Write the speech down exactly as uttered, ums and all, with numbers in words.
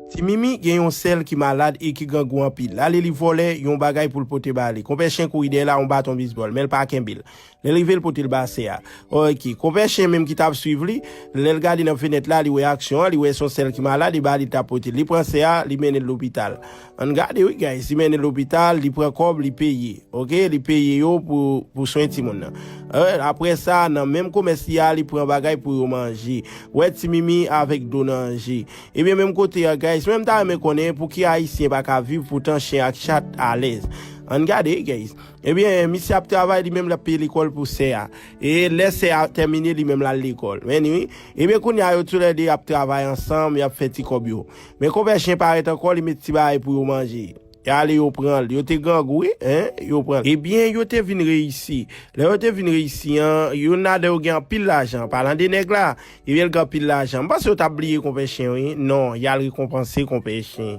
Ti Mimi gen yon sè l ki malad e ki grangou anpil. L ale li vòlè yon bagay pou l pote ba li. Konpè Chen kouri dèyè l a yon baton bisbòl, men l pa kenbe l. Lè l rive, l pote l ba sè a. Oke, Konpè Chen menm ki t ap swiv li, lè l gade nan fenèt la, li wè aksyon an, li wè se yon sè l ki malad, e ba li t ap pote l. Li pran sè a, li mennen l lopital. Ann gade, wi, guys, li mennen l lopital, li pran kòb, li peye. Oke, li peye yo pou, pou swen timoun nan. Eh, apre sa, nan menm komès li a, li pran bagay pou yo manje. Wè Ti Mimi avèk do nan je. Ebyen, menm kote a, guys, mwen m ta renmen konnen pou ki Ayisyen pa ka viv poutan chen ak chat alèz. Ann gade, guys. Ebyen, misye ap travay, li menm l ap peye lekòl pou sè a. E lè sè a tèmine, li menm l al lekòl. Men wi. Ebyen, kounye a, yo toulède ap travay ansanm, y ap fè ti kòb yo. Men Konpè Chen parèt ankò, li met ti bagay pou yo manje. Y ale, yo pran l. Yo te grangou, wi, en? Yo pran l. Ebyen, yo te vin reyisi. Lè yo te vin reyisi an, youn ladan yo gen anpil lajan. Palan de nèg la, ebyen, l gen anpil lajan. M panse yo t ap bliye Konpè Chen, wi. Non, y al rekonpanse Konpè Chen.